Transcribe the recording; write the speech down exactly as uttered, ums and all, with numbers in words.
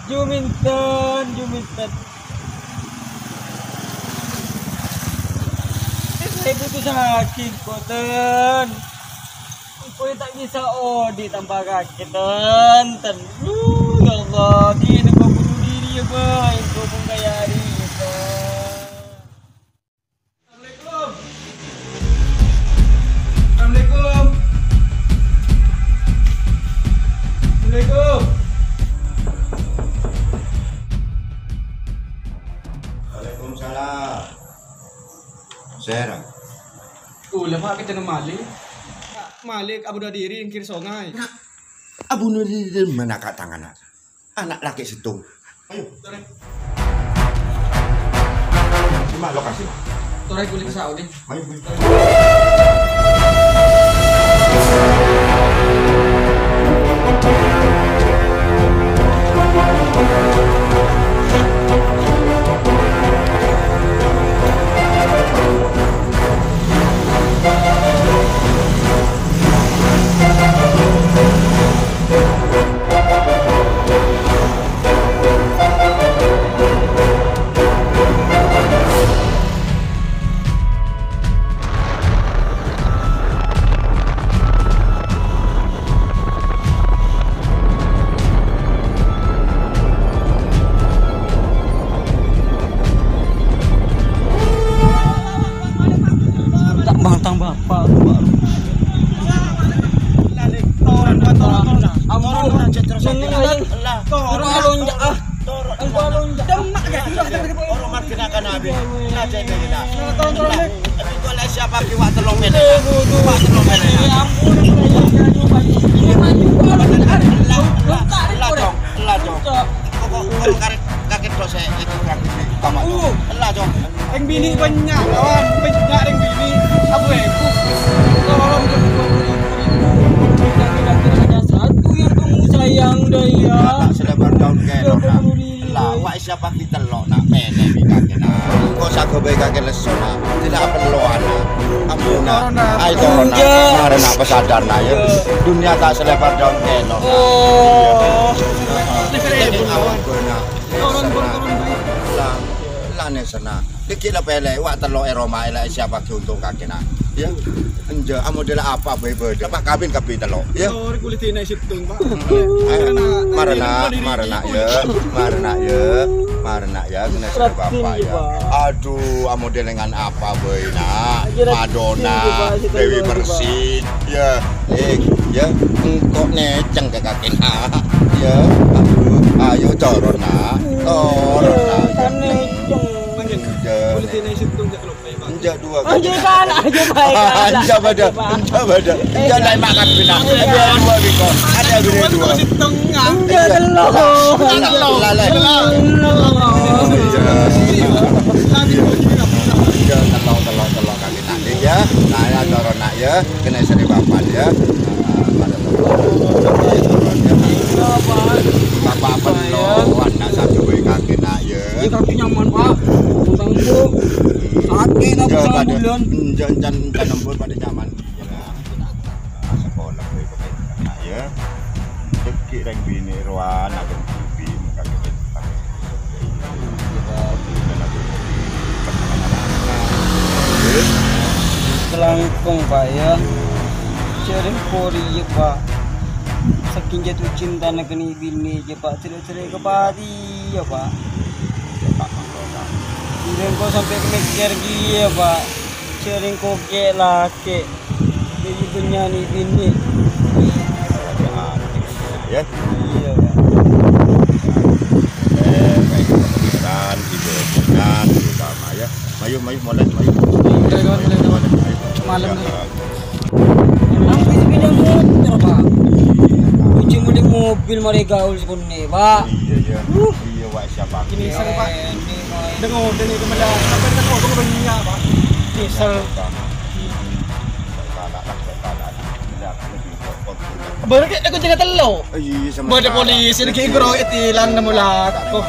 Juminten, juminten. Sè butuh sakèng, Koten. Engko' ta' bisa odi' tanpa kakè, Ten. Ten. Duh, ya Allah, dinah engko' bunuh diri, ya, Bâ. Engko' pon kaya arèya, Bâ. Assalamualaikum. Assalamualaikum. Assalamualaikum. Waalaikumsalam. Sèra. Kaulâ, Pak, kècèna malè. Malè abunuh diri nèng kèra songay. Abunuh diri mènangka tanganna. Ana' lakè' sèttong. Ayo, torè. Di mana lokasi? Torè, kulâ ka Saudi. Ayo, ayo. Tang-tang, Bapak. Ampon, sini aja. Turun lonjak, ah. Turun lonjak. Demak, ya. Orang margina kan habis. Nah, jadi, nah. Kalau siapa ki wak telung menit. Wak telung menit. Ya ampun. Lah, Cong. Lah, Cong. Kok, kok, kok, karet, karet dosa itu, karet ini. Tamat, Cong. Lah, Cong. Rèng binè' bânnya', kawan. Bânnya' rèng binè'. Abu-ebu. Tolong, Cong, dua puluh ribu. Kita kira-kira ada satu yang kamu sayang, Dayang. Mata selebar daun kelor, nah. Lah, wak siapa kita lo, nak, mene, kakè, nah. Kok sago bae kakè lesu, nah. Tidak perlu, anak. Ampun, nah. Ayo, turun, nah. Iya. Mare, nak, pesadar, nah, ya. Iya. Dunia tak selebar daun kelor, nah. Oh. Iya. Jadi, awan, nah. Turun, turun, turun, turun. Lah, lah, nih, senang. Iki la pele, wak tello' è roma, la siapa ki untung kakè, nah. Ya. Enja', amodel apa bae bâdâ. Pak kawin kabbhi tello', ya. Sorry, kulâ dinah sèttong, Pak. Ayo, marana, marana, ya. Marana, ya. Marana, ya, kènè sèrè bapa', ya. Aduh, amodel dengan apa bae, nah. Madonna, Dewi Persik, ya. Eh, ya, engko' nècèng ka kakè, nah. Ya, aduh, ayo turun, nah. Turun, nah. Kan nècèng. Iya. Kulâ dinah sèttong, Enja' dua. Anjing kan, anjing baik. Enja' bâdâ, enja' bâdâ. Enja' naik makan bina. Ada dua biko. Ada bina dua. Enja' tello'. Tello'. Lalai. Tello'. Enja' tello', tello', tello' kaki tadi ya. Nah, ya, turun, nak, ya. Kènè sèrè papat, ya. Nah, pada turun. Turun, ya. Bapak apa lo? Anak satu baik kaki, nak, ya. Ini kaki nyaman, Pak. Tentang itu. Sakit apa? Enja' pada, enja', enja', enja' nempur pada nyaman. Sekolah itu, ya. Bagi rèng binè' rowan, ada bibi, muka kita. Selangkong, Pak, ya. Sering kori, ya, Pak. Saking jatuh cintana kènè' binè', ya, Pak. Sering-sering kepadi, ya, Pak. Engko' sampè' mèkkèr kèya, Pak. Jhâ' rèng kokè' lakè'. Dhâddhi bânnya'na binè'. Ya. Iyâ, Pak. Eh, baik kepikiran, di jalan, terutama, ya. Mayu, mayu, molè, mayu. Mulai, kawan, mulai, kawan. Mayu. Malem, ya, nih. Pak. Sampai sepeda motor, Pak. Ujung-ujung mobil, mari gaul sebenarnya, Pak. Iya, iya. Uh. Iya, Pak, siapa? Ini seru, Pak. Dengar, dengar, kemudian sampai ke toko banyak, Pak. Diesel. Berarti aku jangan telo. Iya, sama. Bâdâ polisi lagi, bro, itilan nemu lako.